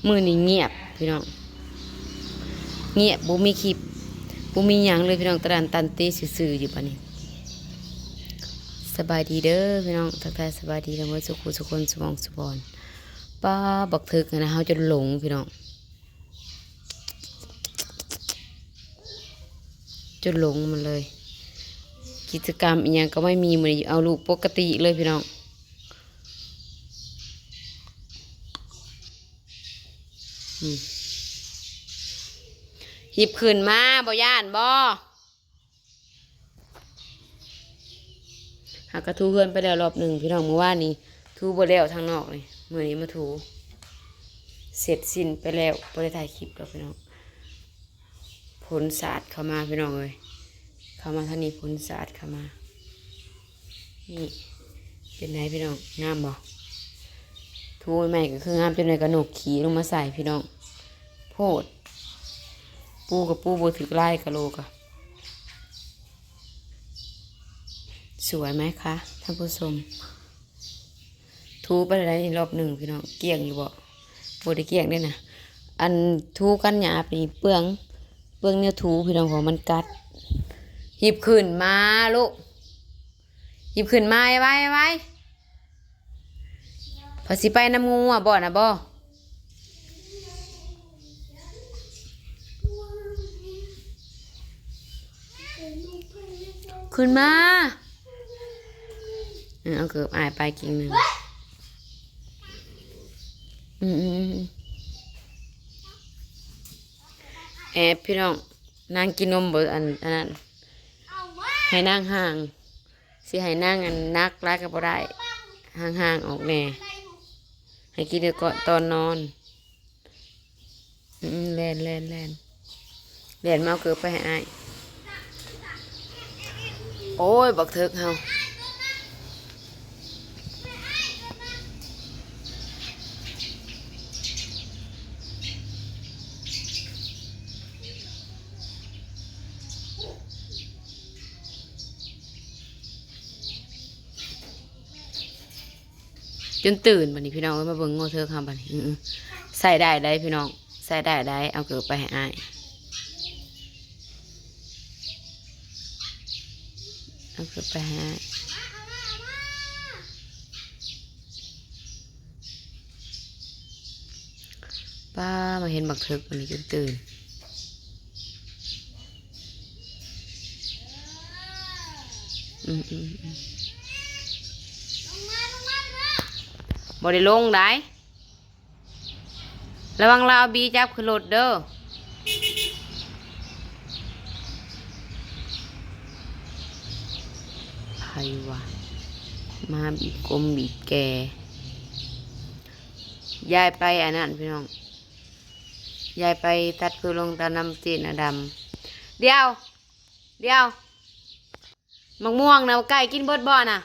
ມື້ນີ້ງຽບພີ່ນ້ອງ ງຽບ ບໍ່ມີຄລິບ ບໍ່ມີຫຍັງເລີຍພີ່ນ້ອງ ຕະດັນຕັນເຕຊື່ໆຢູ່ບາດນີ້. ສະບາຍດີເດີພີ່ນ້ອງ ທັກທາຍສະບາຍດີກັນເບິດສູ່ຄູ່ສູ່ຄົນ ສູ່ໝ່ອງສູ່ບ່ອນ. ປ້າ ບັກເຖິກຫັ້ນນະ ເຮົາຈົນຫຼົງພີ່ນ້ອງ ຈົນຫຼົງມັນເລີຍ. ກິດຈະກຳອີ່ຫຍັງກໍໄມ່ມີ ມື້ນີ້ເອົາລູກປົກກະຕິເລີຍພີ່ນ້ອງ. ອືມ ຮີບຂຶ້ນມາ ບໍ່ຢ້ານບໍ່? ຫາກະຖູເຮືອນໄປແລ້ວລອບໜຶ່ງພີ່ນ້ອງ ມື້ວານນີ້ຖູບໍ່ແລ້ວທາງນອກນີ້ ມື້ນີ້ມາຖູ ເສັດສິ້ນໄປແລ້ວ ບໍ່ໄດ້ຖ່າຍຄລິບດອກພີ່ນ້ອງ. ຝົນສາດເຂົ້າມາພີ່ນ້ອງເອີຍ ເຂົ້າມາທາງນີ້ ຝົນສາດເຂົ້າມາ. ນີ້ ເປັນໃດພີ່ນ້ອງ ງາມບໍ່? ຖູໃໝ່ໆກໍຄືງາມ ຈັກໜ່ອຍກໍນົກຂີ່ລົງມາໃສ່ພີ່ນ້ອງ ໂພດ ປູກໍປູບໍ່ຖືກລາຍ ກະໂຫຼກະ. ສວຍໄໝຄະທ່ານຜູ້ຊົມ? ຖູໄປແລ້ວໄດ໋ລອບໜຶ່ງພີ່ນ້ອງ ກ້ຽງຢູ່ບໍ່? ບໍ່ໄດ້ກ້ຽງເດ້ນະ ອັນຖູກັນຫຍ້ານີ້ເປືອງ ເປືອງແນວຖູພີ່ນ້ອງ ເພາະມັນກັດ. ຮີບຂຶ້ນມາລູກ ຮີບຂຶ້ນມາໄວໆ ໄວໆ. ພາຊິໄປນຳງູບໍ່ນະບໍ່? ຂຶ້ນມາ ເອີ ເອົາເກີບອ້າຍໄປກິນໜຶ່ງ. ອືມໆໆ ແອບພີ່ນ້ອງ ນາງກິນນົມເບິດ ອັນ ອັນນັ້ນ ໃຫ້ນາງຫ່າງ ຊິໃຫ້ນາງ ອັນ ໜັກຫຼາຍກໍບໍ່ໄດ້ ຫ່າງໆອອກແດ່ ໃຫ້ກິນແຕ່ຕອນນອນ. ອືມ ແລ່ນ ແລ່ນ ແລ່ນ ແລ່ນມາເອົາເກີບໄປໃຫ້ອ້າຍ. ໂອ້ຍ ບັກເຖິກເຮົາ. ຈົນຕື່ນບາດນີ້ພີ່ນ້ອງເອີຍ ມາເບິ່ງງົວເຖິກເຮົາບາດນີ້. ອື ໃສ່ໄດ້ໄດ໋ພີ່ນ້ອງ ໃສ່ໄດ້ໄດ໋. ເອົາເກີບໄປໃຫ້ອ້າຍ ເອົາເກີບໄປໃຫ້ອ້າຍ. ປ້າ ມາເຫັນບັກເຖິກບາດນີ້ຈົນຕື່ນ. ອືມໆໆ ບໍ່ໄດ້ລົງໄດ໋ ລະວັງລາວບີຈັບຂຶ້ນລົດເດີ. ໃຜວະ ມາບີບກົມບີບແກ. ຍາຍໄປອັນນັ້ນພີ່ນ້ອງ ຍາຍໄປຕັດເພິ່ນລົງຕາມນຳເຈນອາດຳ. ດຽວ ດຽວ ໝາກມ່ວງນະ ໄກ່ກິນເບິດບໍ່ນະ?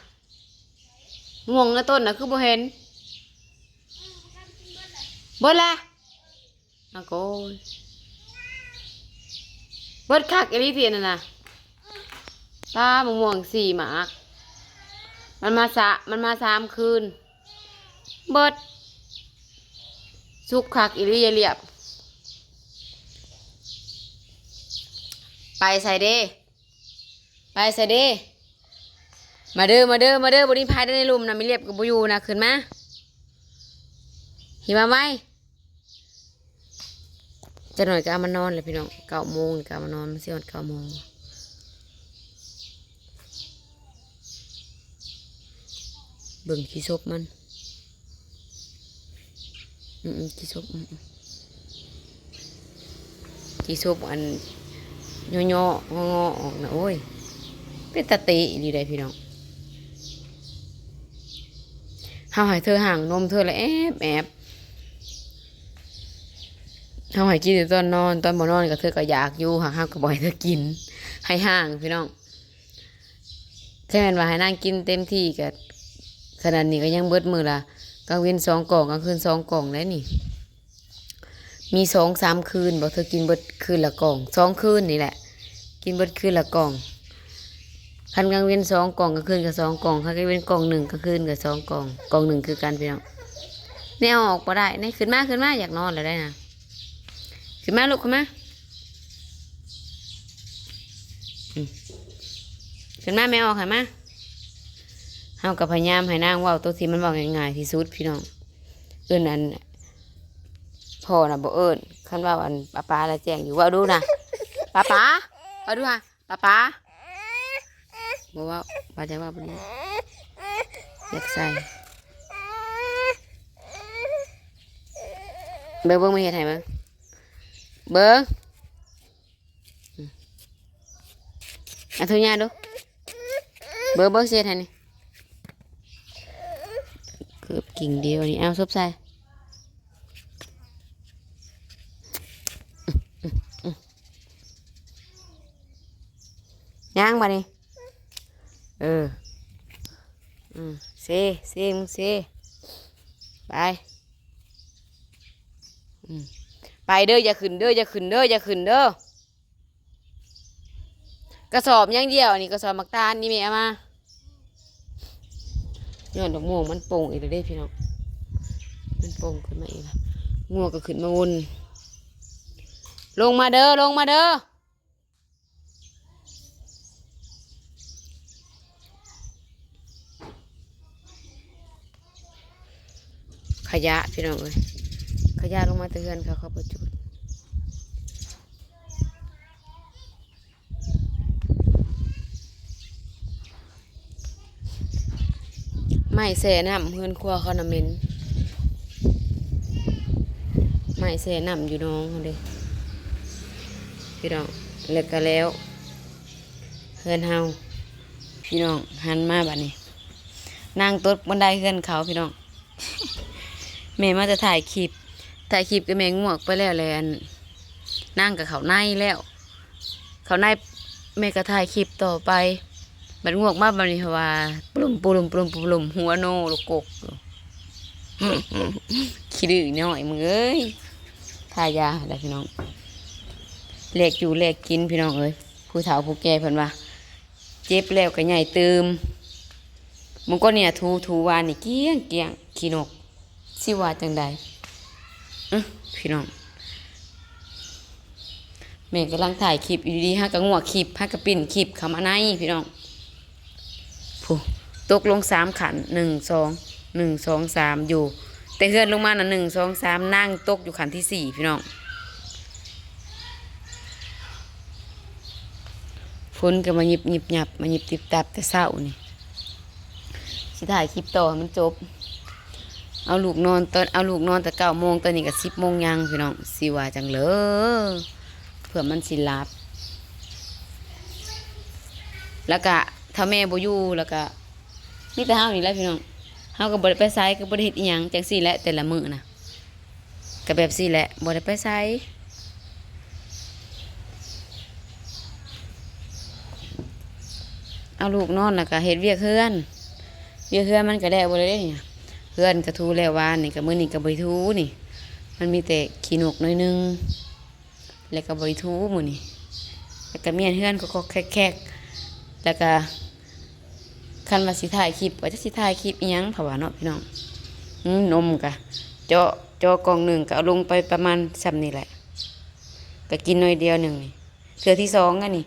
ມ່ວງໃນຕົ້ນນະ ຄືບໍ່ເຫັນ? ເບິດແລ້ວ. ອາໂກຍ ເບິດຄັກອີ່ຫຼີຕິອັນນັ້ນນະ. ປ້າ ໝາກມ່ວງສີ່ໝາກ ມັນມາສະ ມັນມາສາມຄືນ ເບິດ. ສຸກຄັກອີ່ຫຼີ ຍາຍລຽບ. ໄປໃສເດ? ໄປໃສເດ? ມາເດີ ມາເດີ ມາເດີ. ບໍ່ມີໃຜໃນລຸ່ມນະ ມີລຽບກໍບໍ່ຢູ່ນະ. ຂຶ້ນມາ ຫິມາໄວ. ຈັກໜ້ອຍກໍເອົາມານອນແລ້ວພີ່ນ້ອງ ເກົ້າໂມງນີ້ກໍເອົາມານອນ ມັນຊິຮອດເກົ້າໂມງ. ເບິ່ງຂີ້ສົບມັນ ອືມໆ ຂີ້ສົບ ອືມໆ ຂີ້ສົບ ອັນ ເຍາະໆ ງໍໆ ອອກນະ. ໂອ້ຍ ເປັນຕາເຕະອີ່ຫຼີໃດ໋ພີ່ນ້ອງ. ເຮົາໃຫ້ເທີຫາງນົມເທີລະແອບໆ ເຮົາໃຫ້ກິນແຕ່ຕອນນອນ ຕອນບໍ່ນອນກໍເທີກໍຢາກຢູ່ ຫາກເຮົາກໍບໍ່ໃຫ້ເທີກິນ ໃຫ້ຫ່າງພີ່ນ້ອງ. ແທ້ແມ່ນວ່າໃຫ້ນາງກິນເຕັມທີ່ກໍ ຂະໜາດນີ້ກໍຍັງເບິດມື້ລະ ກາງເວັນສອງກ່ອງ ກາງຄືນສອງກ່ອງໄດ໋ນີ້. ມີສອງສາມຄືນບໍ່ ເທີກິນເບິດຄືນລະກ່ອງ ສອງຄືນນີ້ແຫຼະ ກິນເບິດຄືນລະກ່ອງ. ຄັນກາງເວັນສອງກ່ອງ ກາງຄືນກໍສອງກ່ອງ ຄັນກາງເວັນກ່ອງໜຶ່ງ ກາງຄືນກໍສອງກ່ອງ ກ່ອງໜຶ່ງຄືກັນພີ່ນ້ອງ. ແນວອອກບໍ່ໄດ້ ນີ້ ຂຶ້ນມາ ຂຶ້ນມາ ຢາກນອນແລ້ວໄດ໋ນະ. ຂຶ້ນມາລູກ ຂຶ້ນມາ ອືມ ຂຶ້ນມາ ແມ່ອອກໃຫ້ມາ. ເຮົາກໍພະຍາຍາມໃຫ້ນາງເວົ້າຕົວທີ່ມັນເວົ້າງ່າຍໆທີ່ສຸດພີ່ນ້ອງ. ເອີ້ນອັນ ພໍ່ນະບໍ່ເອີ້ນ ຄັນເວົ້າອັນປາປາລະແຈ້ງຢູ່. ເວົ້າດູນະ ປາປາ ເວົ້າດູຫາ ປາປາ ບໍ່ເວົ້າ ປາຈະເວົ້າບໍ່ໄດ້ ຢາກໃສ່. ເບິ່ງ ເບິ່ງ ມາເຮັດໃຫ້ເບິ່ງ ເບິ່ງ ອາ ທຸຍາດູ ເບິ່ງ ເບິ່ງ ຊິເຮັດໃຫ້ນີ້ ເກີບກິ່ງດຽວນີ້ ເອົາ ສົບໃສ່. ຍ່າງບາດນີ້ ເອີ ອືມ ເຊ ເຊ ມຶງເຊ ໄປ ອືມ ໄປເດີ ຢ່າຂຶ້ນເດີ ຢ່າຂຶ້ນເດີ ຢ່າຂຶ້ນເດີ. ກະສອບຢ່າງດຽວນີ້ ກະສອບໝາກຕານນີ້ແມ່ເອົາມາ. ຍອດດອກມ່ວງມັນປົ່ງອີກແລ້ວເດ້ພີ່ນ້ອງ ມັນປົ່ງຂຶ້ນມາອີກແລ້ວ ງົວກໍຂຶ້ນມາວົນ. ລົງມາເດີ ລົງມາເດີ. ຂະຫຍະພີ່ນ້ອງເອີຍ ຂະຫຍະລົງມາແຕ່ເຮືອນເຂົາ ເຂົາບໍ່ຈູດ. ໄມ້ແຊ່ນ້ຳເຮືອນຄົວເຂົານະເໝັນ ໄມ້ແຊ່ນ້ຳຢູ່ໜອງຫັ້ນເດ້ພີ່ນ້ອງ. ແລ້ວກະແລ້ວເຮືອນເຮົາພີ່ນ້ອງ. ຫັນມາບາດນີ້ ນາງຕົກບັນໄດເຮືອນເຂົາພີ່ນ້ອງ. ແມ່ມາແຕ່ຖ່າຍຄລິບ ຖ່າຍຄລິບກັບແມ່ງວກໄປແລ້ວແຫຼະ ອັນ ນາງກໍເຂົ້າໃນແລ້ວ ເຂົ້າໃນ ແມ່ກໍຖ່າຍຄລິບຕໍ່ໄປ. ບັດງວກມາບາດນີ້ ເພາະວ່າປຸລຸມ ປຸລຸມ ປຸລຸມ ປຸລຸມ ຫົວໂນລູກກົກຢູ່. ຂີ້ດື້ນ້ອຍມຶງເອີຍ ທາຢາໃຫ້ແລ້ວພີ່ນ້ອງ. ແລກຢູ່ແລກກິນພີ່ນ້ອງເອີຍ ຜູ້ເຖົ້າຜູ້ແກ່ເພິ່ນວ່າ ເຈັບແລ້ວກໍໃຫຍ່ຕື່ມ. ມື້ກ່ອນນີ້ນະ ຖູ ຖູວານນີ້ກ້ຽງໆ ຂີ້ນົກ ຊິວ່າຈັ່ງໃດ? ອື ພີ່ນ້ອງ ແມ່ກຳລັງຖ່າຍຄລິບຢູ່ດີໆ ຫາກະງົວຄລິບ ຫາກະປິ່ນຄລິບເຂົ້າມາໃນພີ່ນ້ອງ. ຜູ້ ຕົກລົງສາມຂັ້ນ ໜຶ່ງ ສອງ ໜຶ່ງ ສອງ ສາມ ຢູ່ ແຕ່ເຮືອນລົງມານະ ໜຶ່ງ ສອງ ສາມ ນາງຕົກຢູ່ຂັ້ນທີສີ່ພີ່ນ້ອງ. ຝົນກໍມາຍິບໆຫຍັບ ມາຍິບຕິບຕັບແຕ່ເຊົ້ານີ້. ຊິຖ່າຍຄລິບຕໍ່ໃຫ້ມັນຈົບ. ເອົາລູກນອນຕອນ ເອົາລູກນອນແຕ່ເກົ້າໂມງ ຕອນນີ້ກໍສິບໂມງຍັງພີ່ນ້ອງ ຊິວ່າຈັ່ງເລີ ເພື່ອມັນຊິຫຼັບ. ແລ້ວກະຖ້າແມ່ບໍ່ຢູ່ ແລ້ວກະມີແຕ່ເຮົານີ້ແຫຼະພີ່ນ້ອງ. ເຮົາກໍບໍ່ໄດ້ໄປໃສ ກໍບໍ່ໄດ້ເຮັດອີ່ຫຍັງ ຈັ່ງຊີ້ແຫຼະແຕ່ລະມື້ນະ. ກໍແບບຊີ້ແຫຼະ ບໍ່ໄດ້ໄປໃສ. ເອົາລູກນອນແລ້ວກໍເຮັດວຽກເຮືອນ ວຽກເຮືອນມັນກໍແລ້ວເບິດແລ້ວເດ້. ເຮືອນກໍຖູແລ້ວວານນີ້ ກໍມື້ນີ້ກໍບໍ່ໄດ້ຖູນີ້ ມັນມີແຕ່ຂີ້ນົກໜ້ອຍໜຶ່ງ ແລ້ວກໍບໍ່ໄດ້ຖູມື້ນີ້ ແລ້ວກໍມ້ຽນເຮືອນກໍແຄກໆ ແລ້ວກໍ ຄັນວ່າຊິຖ່າຍຄລິບ ວ່າຈະຊິຖ່າຍຄລິບອີ່ຫຍັງ ເພາະວ່າເນາະພີ່ນ້ອງ. ອືມ ນົມກະເຈາະ ເຈາະກ່ອງໜຶ່ງ ກະເອົາລົງໄປປະມານຊ່ຳນີ້ແຫຼະ ກະກິນໜ້ອຍດຽວໜຶ່ງນີ້ ເທື່ອທີສອງອັນນີ້.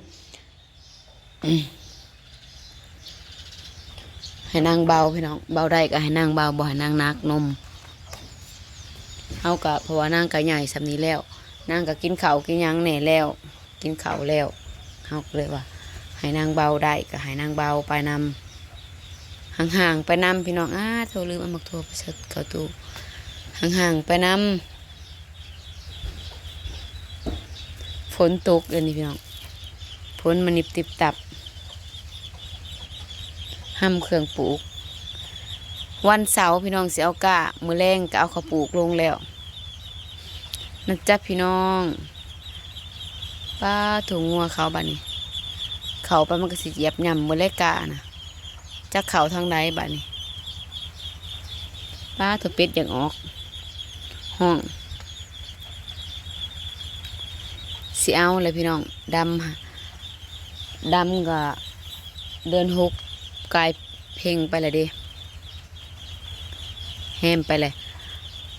ໃຫ້ນາງເບົາພີ່ນ້ອງ ເບົາໄດ້ກະໃຫ້ນາງເບົາ ບໍ່ໃຫ້ນາງໜັກນົມ. ເຮົາກະ ເພາະວ່ານາງກະໃຫຍ່ຊ່ຳນີ້ແລ້ວ ນາງກະກິນເຂົ້າກິນຫຍັງແດ່ແລ້ວ ກິນເຂົ້າແລ້ວ ເຮົາກໍເລີຍວ່າ ໃຫ້ນາງເບົາໄດ້ກໍໃຫ້ນາງເບົາໄປນຳ ຫ່າງໆໄປນຳພີ່ນ້ອງ. ອ້າ ໂທ້ ລືມເອົາໝາກຖົ່ວໄປໃສ່ເຂົ້າຕູ້ ຫ່າງໆໄປນຳ. ຝົນຕົກເດີນີ້ພີ່ນ້ອງ ຝົນມານິບຕິບຕັບ ຮ່ຳເຄື່ອງປູກ. ວັນເສົາພີ່ນ້ອງຊິເອົາກ້າ ມື້ແລງກໍເອົາເຂົ້າປູກລົງແລ້ວນະຈ໊ະພີ່ນ້ອງ. ປ້າ ໂທ້ ງົວເຂົາບາດນີ້ ເຂົ້າໄປມັນກໍຊິຢຽບຫຍ້ຳໝົດແຫຼະກ້ານະ ຈັກເຂົ້າທາງໃດບາດນີ້. ປ້າ ໂທ້ ເປັດຢາກອອກ ຮ້ອງ ຊິເອົາແຫຼະພີ່ນ້ອງ. ດຳ ດຳກໍເດືອນຫົກ ກາຍເພັງໄປແລ້ວເດ້ ແຮມໄປແລ້ວ.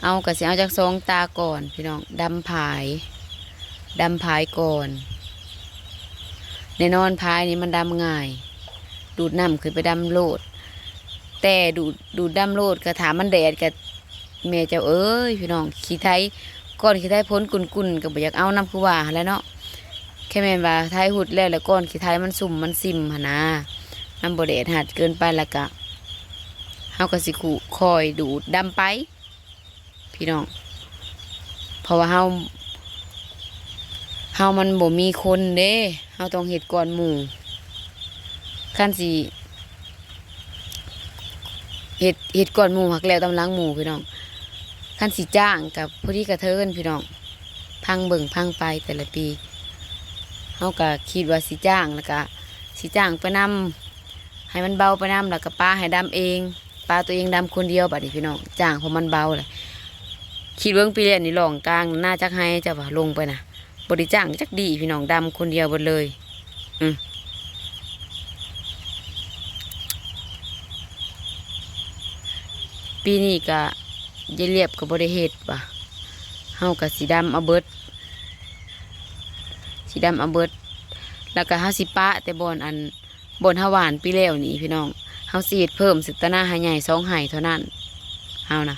ເອົາ ກໍຊິເອົາຈັກສອງຕາກ່ອນພີ່ນ້ອງ ດຳຜາຍ ດຳຜາຍກ່ອນ. ແນ່ນອນ ຜາຍນີ້ມັນດຳງ່າຍ ດູດນ້ຳຂຶ້ນໄປດຳໂລດ ແຕ່ດູດ ດູດດຳໂລດ ກໍຖ້າມັນແດດກໍ ແມ່ເຈົ້າເອີຍ ພີ່ນ້ອງ ຂີ້ໄຖ ກ້ອນຂີ້ໄຖພົ້ນກຸ້ນໆ ກໍບໍ່ຢາກເອົານຳ ຄືວ່າຫັ້ນແຫຼະເນາະ. ແຄ່ແມ່ນວ່າໄຖຮຸດແລ້ວ ແລ້ວກ້ອນຂີ້ໄຖມັນຊຸ່ມມັນຊິມຫັ້ນນາ ມັນບໍ່ແດດຮັດເກີນໄປ ແລ້ວກະ ເຮົາກໍຊິຄຸ ຄ່ອຍດູດດຳໄປ ພີ່ນ້ອງ ເພາະວ່າເຮົາ ເຮົາມັນບໍ່ມີຄົນເດ້ ເຮົາຕ້ອງເຮັດກ່ອນໝູ່. ຄັນຊິເຮັດ ເຮັດກ່ອນໝູ່ ຫາກແລ້ວຕາມຫຼັງໝູ່ ພີ່ນ້ອງ. ຄັນຊິຈ້າງກໍພໍດີກະເທີນ ພີ່ນ້ອງ ພັງເບິ່ງພັງໄປແຕ່ລະປີ. ເຮົາກໍຄິດວ່າຊິຈ້າງ ແລ້ວກະຊິຈ້າງໄປນຳ ໃຫ້ມັນເບົາໄປນຳ ແລ້ວກໍປະໃຫ້ດຳເອງ ປະຕົວເອງດຳຄົນດຽວ. ບາດນີ້ພີ່ນ້ອງ ຈ້າງເພາະມັນເບົາແຫຼະ ຄິດເບິ່ງ ປີແລ້ວນີ້ ລ່ອງກາງນາຈັກໄຮ່ ເຈົ້າວ່າ ລົງໄປນະ ບໍ່ໄດ້ຈ້າງຈັກດີ້ ພີ່ນ້ອງ ດຳຄົນດຽວເບິດເລີຍ. ອື ປີນີ້ກະ ຍາຍລຽບກໍບໍ່ໄດ້ເຮັດວ່າ ເຮົາກໍຊິດຳເອົາເບິດ ຊິດຳເອົາເບິດ ແລ້ວກໍເຮົາຊິປະແຕ່ບ່ອນ ອັນ ບ່ອນເຮົາຫວ່ານປີແລ້ວນີ້ ພີ່ນ້ອງ ເຮົາຊິເຮັດເພີ່ມ ສຶກຕາໜ້າໃຫ້ໃຫຍ່ສອງໄຮ່ເທົ່ານັ້ນ. ເຮົານະ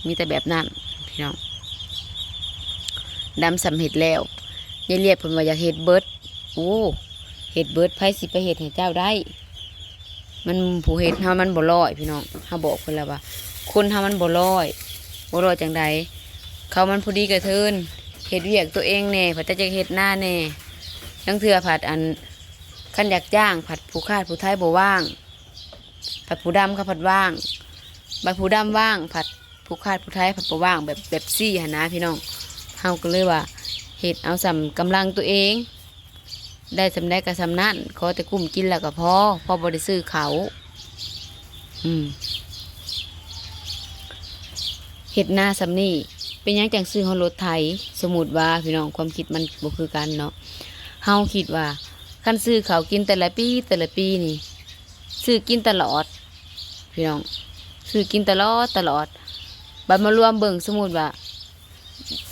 ມີແຕ່ແບບນັ້ນ ພີ່ນ້ອງ ດຳສ່ຳເຮັດແລ້ວ. ຍາຍລຽບເພິ່ນວ່າຢາກເຮັດເບິດ. ໂອ້ ເຮັດເບິດ ໃຜຊິໄປເຮັດໃຫ້ເຈົ້າໄດ້? ມັນ ຜູ້ເຮັດເຮົາມັນບໍ່ລອຍ ພີ່ນ້ອງ. ເຮົາບອກເພິ່ນແລ້ວວ່າ ຄົນເຮົາມັນບໍ່ລອຍ. ບໍ່ລອຍຈັ່ງໃດ? ເຂົາມັນພໍດີກະເທີນ ເຮັດວຽກຕົວເອງແດ່ ພັດຈັກຢາກເຮັດນາແດ່. ລາງເທື່ອພັດ ອັນ ຄັນຢາກຈ້າງ ພັດຜູ້ຂາດຜູ້ໄທບໍ່ວ່າງ ພັດຜູ້ດຳເຂົາພັດວ່າງ. ບັດຜູ້ດຳວ່າງ ພັດຜູ້ຂາດຜູ້ໄທພັດບໍ່ວ່າງ ແບບ ແບບຊີ້ຫັ້ນນະ ພີ່ນ້ອງ. ເຮົາກໍເລີຍວ່າ ເຮັດເອົາສ່ຳກຳລັງຕົວເອງ ໄດ້ສ່ຳໃດກໍສ່ຳນັ້ນ ຂໍແຕ່ກຸ້ມກິນແລ້ວກໍພໍ ພໍບໍ່ໄດ້ຊື້ເຂົ້າ. ອືມ ເຮັດນາສ່ຳນີ້ ເປັນຫຍັງຈັ່ງຊື້ຮອດລົດໄຖ? ສົມມຸດວ່າ ພີ່ນ້ອງ ຄວາມຄິດມັນບໍ່ຄືກັນເນາະ. ເຮົາຄິດວ່າ ຄັນຊື້ເຂົ້າກິນແຕ່ລະປີ ແຕ່ລະປີນີ້ ຊື້ກິນຕະຫຼອດ ພີ່ນ້ອງ ຊື້ກິນຕະຫຼອດ ຕະຫຼອດ. ບັດມາລວມເບິ່ງ ສົມມຸດວ່າ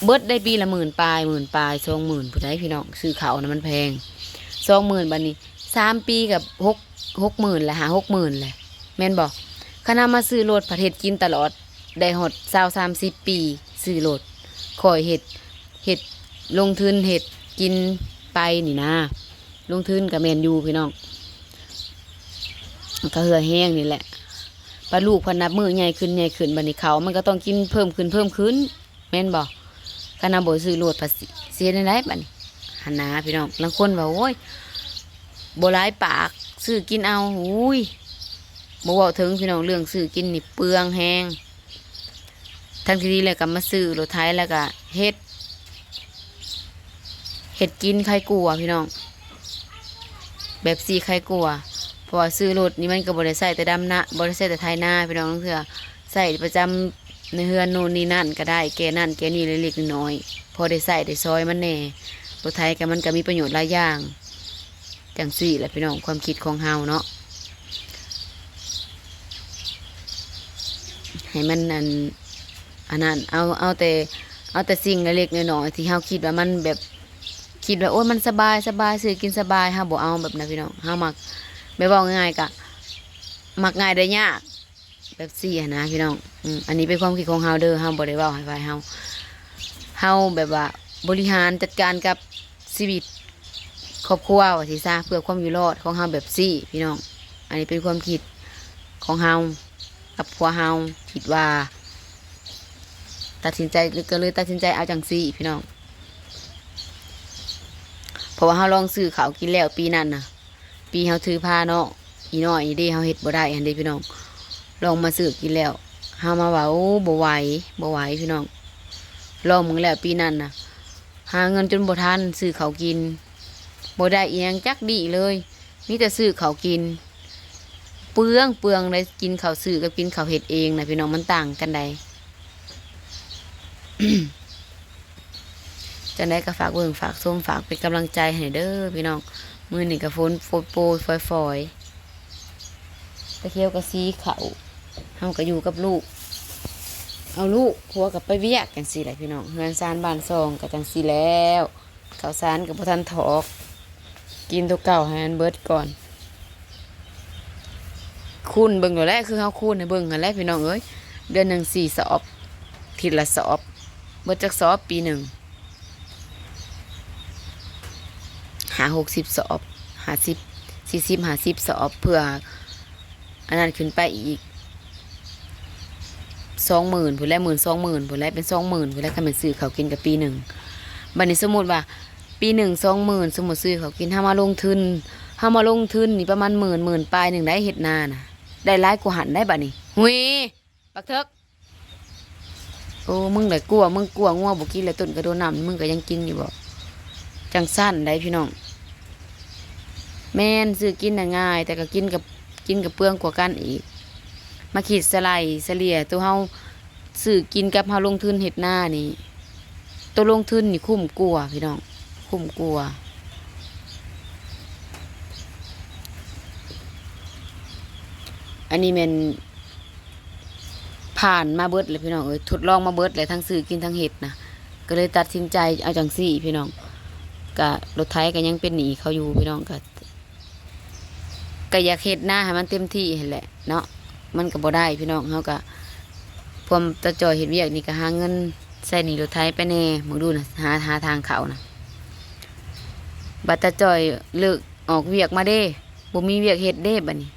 ເບິດໄດ້ປີລະໝື່ນປາຍ ໝື່ນປາຍ ສອງໝື່ນ ຜູ້ໃດ ພີ່ນ້ອງ. ຊື້ເຂົ້ານະມັນແພງ ສອງໝື່ນ ບັດນີ້ສາມປີກໍຫົກ ຫົກໝື່ນແຫຼະ ຫ້າຫົກໝື່ນແຫຼະ ແມ່ນບໍ່? ຄັນເຮົາມາຊື້ລົດ ພັດເຮັດກິນຕະຫຼອດ ໄດ້ຮອດຊາວສາມສິບປີ ຊື້ລົດ ຄ່ອຍເຮັດ ເຮັດລົງທຶນ ເຮັດກິນໄປນີ້ນາ. ລົງທຶນກໍແມ່ນຢູ່ ພີ່ນ້ອງ ກໍເຫື່ອແຮງນີ້ແຫຼະ. ບັດລູກພັດນັບມື້ໃຫຍ່ຂຶ້ນ ໃຫຍ່ຂຶ້ນ ບັດນີ້ເຂົາມັນກໍຕ້ອງກິນເພີ່ມຂຶ້ນ ເພີ່ມຂຶ້ນ ແມ່ນບໍ່? ຄັນເຮົາບໍ່ຊື້ໂລດ ພັດຊິ ຊິເຮັດແນວໃດບັດນີ້ ຫັ້ນນາ ພີ່ນ້ອງ. ລາງຄົນວ່າ ໂອ້ຍ ບໍ່ຫຼາຍປາກ ຊື້ກິນເອົາ. ໂອ້ຍ ບໍ່ເວົ້າເຖິງ ພີ່ນ້ອງ ເລື່ອງຊື້ກິນນີ້ເປືອງແຮງ. ທາງທີ່ດີແລ້ວກໍມາຊື້ລົດໄຖ ແລ້ວກໍເຮັດ ເຮັດກິນໄຄກວ່າ ພີ່ນ້ອງ ແບບຊີ້ໄຄກວ່າ. ເພາະວ່າຊື້ລົດນີ້ມັນກໍບໍ່ໄດ້ໃຊ້ແຕ່ດຳນາ ບໍ່ໄດ້ໃຊ້ແຕ່ໄຖນາ ພີ່ນ້ອງ ລາງເທື່ອໃຊ້ປະຈຳໃນເຮືອນໂນ່ນນີ້ນັ້ນກໍໄດ້ ແກ່ນັ້ນແກ່ນີ້ເລັກໆນ້ອຍໆ ພໍໄດ້ໃຊ້ໄດ້ຊອຍມັນແດ່. ລົດໄຖກໍມັນກໍມີປະໂຫຍດຫຼາຍຢ່າງ. ຈັ່ງຊີ້ແຫຼະ ພີ່ນ້ອງ ຄວາມຄິດຂອງເຮົາເນາະ ໃຫ້ມັນ ອັນ ອັນນັ້ນ ເອົາ ເອົາແຕ່ ເອົາແຕ່ສິ່ງເລັກໆນ້ອຍໆ ທີ່ເຮົາຄິດວ່າມັນແບບ ຄິດວ່າ ໂອ້ຍ ມັນສະບາຍ ສະບາຍ ຊື້ກິນສະບາຍ ເຮົາບໍ່ເອົາແບບນັ້ນ ພີ່ນ້ອງ. ເຮົາມັກ ແບບ ເວົ້າງ່າຍໆ ກະ ມັກງ່າຍໄດ້ຍາກ ແບບຊີ້ຫັ້ນນະ ພີ່ນ້ອງ. ອືມ ອັນນີ້ເປັນຄວາມຄິດຂອງເຮົາເດີ ເຮົາບໍ່ໄດ້ເວົ້າໃຫ້ຝ່າຍເຮົາ ເຮົາແບບວ່າບໍລິຫານຈັດການກັບຊີວິດຄອບຄົວວ່າຊີ້ຊະ ເພື່ອຄວາມຢູ່ລອດຂອງເຮົາແບບຊີ້ ພີ່ນ້ອງ. ອັນນີ້ເປັນຄວາມຄິດຂອງເຮົາກັບຜົວເຮົາ ຄິດວ່າຕັດສິນໃຈ ກໍເລີຍຕັດສິນໃຈເອົາຈັ່ງຊີ້ ພີ່ນ້ອງ. ເພາະວ່າເຮົາລອງຊື້ເຂົ້າກິນແລ້ວປີນັ້ນນະ ປີເຮົາຖືພາເນາະ ອີນ້ອຍນີ້ເດ້ ເຮົາເຮັດບໍ່ໄດ້ຫັ້ນເດ້ ພີ່ນ້ອງ. ລອງມາຊື້ກິນແລ້ວ ເຮົາມາວ່າ ໂອ້ ບໍ່ໄຫວ ບໍ່ໄຫວ ພີ່ນ້ອງ. ລອງເບິ່ງແລ້ວປີນັ້ນນະ ຫາເງິນຈົນບໍ່ທັນຊື້ເຂົ້າກິນ ບໍ່ໄດ້ອີ່ຫຍັງຈັກດີ້ເລີຍ ມີແຕ່ຊື້ເຂົ້າກິນ ເປືອງ ເປືອງໄດ໋ ກິນເຂົ້າຊື້ກັບກິນເຂົ້າເຮັດເອງນະ ພີ່ນ້ອງ ມັນຕ່າງກັນໃດ໋. ຈັ່ງໃດກໍຝາກເບິ່ງຝາກຊົມ ຝາກເປັນກຳລັງໃຈໃຫ້ເດີພີ່ນ້ອງ. ມື້ນີ້ກໍຝົນໂປຍໆຝອຍໆ ຕາຂຽວກໍສີເຂົ້າ ເຮົາກໍຢູ່ກັບລູກ ເອົາລູກ ຜົວກໍໄປວຽກ ຈັ່ງຊີ້ແຫຼະພີ່ນ້ອງ. ເຮືອນຊານບ້ານຊ່ອງກໍຈັ່ງຊີ້ແລ້ວ. ເຂົ້າສານກໍບໍ່ທັນຖອກ ກິນໂຕເກົ່າໃຫ້ມັນເບິດກ່ອນ. ຄູນເບິ່ງໂລດແຫຼະ ຄືເຮົາຄູນໃຫ້ເບິ່ງຫັ້ນແຫຼະພີ່ນ້ອງເອີຍ. ເດືອນໜຶ່ງສີ່ສອບ ທິດລະສອບ ເບິດຈັກສອບປີໜຶ່ງ? ຫ້າຫົກສິບສອບ ຫ້າສິບ ສີ່ສິບ ຫ້າສິບສອບ ເພື່ອ ອັນນັ້ນຂຶ້ນໄປອີກສອງໝື່ນພຸ້ນແຫຼະ ໝື່ນສອງໝື່ນພຸ້ນແຫຼະ ເປັນສອງໝື່ນພຸ້ນແຫຼະ ຄັນແມ່ນຊື້ເຂົ້າກິນກໍປີໜຶ່ງ. ບັດນີ້ສົມມຸດວ່າປີໜຶ່ງສອງໝື່ນ ສົມມຸດຊື້ເຂົ້າກິນ ເຮົາມາລົງທຶນ ເຮົາມາລົງທຶນນີ້ປະມານໝື່ນ ໝື່ນປາຍໜຶ່ງໄດ໋ ເຮັດນານະ ໄດ້ຫຼາຍກວ່າຫັ້ນໄດ໋ບັດນີ້. ຫຸຍ ບັກເຖິກ ໂອ້ ມຶງລະກົວ ມຶງກົວງົວບໍ່ກິນແລ້ວ ຕົ້ນກະໂດນນ້ຳ ມຶງກໍຍັງກິນຢູ່ບໍ? ຈັ່ງຊັ້ນໄດ໋ພີ່ນ້ອງ. ແມ່ນ ຊື້ກິນນະງ່າຍ ແຕ່ກໍກິນກັບ ກິນກັບເປືອງກວ່າກັນອີກ. ມາຄິດສະໄລ່ສະເລ່ຍ ໂຕເຮົາຊື້ກິນກັບເຮົາລົງທຶນເຮັດນານີ້ ໂຕລົງທຶນນີ້ຄຸ້ມກວ່າພີ່ນ້ອງ ຄຸ້ມກວ່າ. ອັນນີ້ແມ່ນ ຜ່ານມາເບິດແລ້ວພີ່ນ້ອງເອີຍ ທົດລອງມາເບິດແລ້ວ ທັງຊື້ກິນທັງເຮັດນະ ກໍເລີຍຕັດສິນໃຈເອົາຈັ່ງຊີ້ພີ່ນ້ອງ. ກະລົດໄຖກໍຍັງເປັນໜີ້ເຂົາຢູ່ພີ່ນ້ອງ ກະ ກະຢາກເຮັດນາໃຫ້ມັນເຕັມທີ່ຫັ້ນແຫຼະເນາະ ມັນກໍບໍ່ໄດ້ພີ່ນ້ອງ. ເຮົາກະ ພວມຕາຈ່ອຍເຮັດວຽກນີ້ກໍຫາເງິນໃຊ້ໜີ້ລົດໄຖໄປແດ່ ເບິ່ງດູນະ ຫາ ຫາທາງເຂົ້ານະ. ບັດຕາຈ່ອຍເລີກອອກວຽກມາເດ້ ບໍ່ມີວຽກເຮັດເດ້ບັດນີ້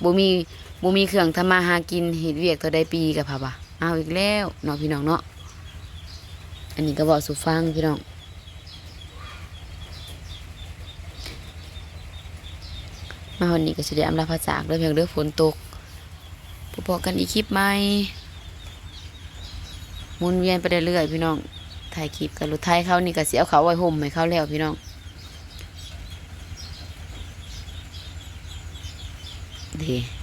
ບໍ່ມີ ບໍ່ມີເຄື່ອງທຳມາຫາກິນ ເຮັດວຽກເທົ່າໃດປີກໍພາວ່າ ເອົາອີກແລ້ວເນາະພີ່ນ້ອງເນາະ. ອັນນີ້ກໍເວົ້າສູ່ຟັງພີ່ນ້ອງ. ມາຮອດນີ້ກໍຊິໄດ້ອຳລາພາຈາກເດີພີ່ນ້ອງເດີ ຝົນຕົກ. ພໍ້ກັນອີກຄລິບໃໝ່ ໝູນວຽນໄປເລື້ອຍໆ ພີ່ນ້ອງ. ຖ່າຍຄລິບກັບລົດໄຖເຂົານີ້ ກໍຊິເອົາເຂົ້າໄວ້ຮົ່ມໃຫ້ເຂົາແລ້ວພີ່ນ້ອງ. ເດ້